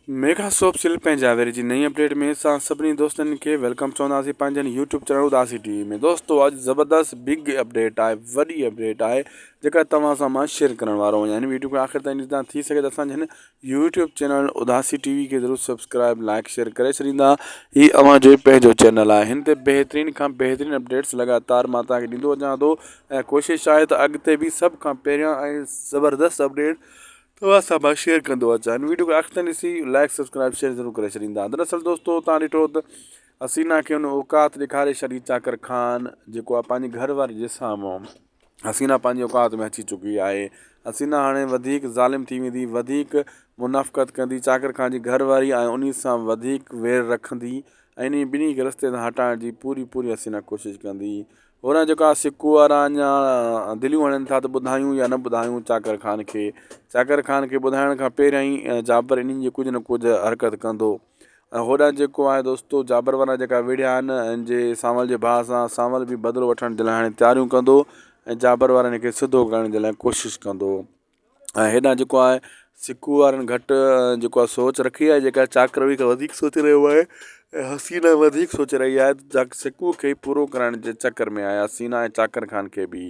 Mega soap serial پنهنجا ويري جي نئين اپڊيٽ ۾ اسان سڀني دوستن کي welcome چونداسين پنهنجن يوٽيوب چينل اداسي ٽي وي ۾ دوستو اڄ زبردست بگ اپڊيٽ آهي وڏي اپڊيٽ آهي جيڪا توهان سان مان شيئر ڪرڻ وارو آهيان هن ويڊيو کي آخر تائين ڏسندا ٿي سگهي ته اسان جي هن يوٽيوب چينل اداسي ٽي وي کي ضرور سبسڪرائب لائڪ شيئر ڪري ڇڏيندا هي اوهان جو پنهنجو چينل آهي هن تي بهترين کان بهترين اپڊيٽس لڳاتار مان توهان کي ڏيندو اچان ٿو ۽ ڪوشش آهي ته اڳتي به سڀ کان پهريان ۽ زبردست اپڊيٽ توهان سان مان شيئر ڪندو اچان هن ويڊيو کي آخر تائين ڏسي لائڪ سبسڪرائب شيئر ضرور ڪري ڇڏيندا دراصل دوستو توهان ڏٺو ته حسينا کي ان اوقات ڏيکاري ڇڏي چاڪر خان جيڪو آهي پنهنجي گهر واري جي سامهون حسينا پنهنجي اوقات ۾ اچي چڪي آهي حسينا هاڻي وڌيڪ ظالم ٿي ويندي وڌيڪ منافقت ڪندي چاڪر خان جي گهر واري ۽ انهي سان وڌيڪ وير رکندي ۽ انهي ٻنهي کي رستي تان هٽائڻ جي پوري پوري حسينا ڪوشش ڪندي هوڏانهن جيڪا سڪو وارا اڃا دليون هڻن ٿا ته ٻڌايون يا نه ٻڌايون چاڪر خان کي. چاڪر خان کي ٻڌائڻ کان پهريان ئي جابر انهن جي ڪجهه نه ڪجهه حرڪت ڪندو ۽ هوڏانهن جيڪو آهي دوستو جابر وارا جيڪا وڙهيا آهن ۽ جي سانول جي ڀاء سان سانول به بدلو وٺڻ جي لاء هاڻي تياريون ڪندو ۽ جابر وارن کي سڌو ڪرڻ جي لاء ڪوشش ڪندو. ۽ هيڏانهن جيڪو آهي سڪو وارن گهٽ جيڪو آهي سوچ رکي آهي جيڪا چاڪروي کان وڌيڪ سوچي رهيو آهي ۽ حسينا وڌيڪ سوچي رهي آهي ته سڪو کي پورو ڪرائڻ جي چڪر ۾ آهي حسينا ۽ چاڪر خان کي به.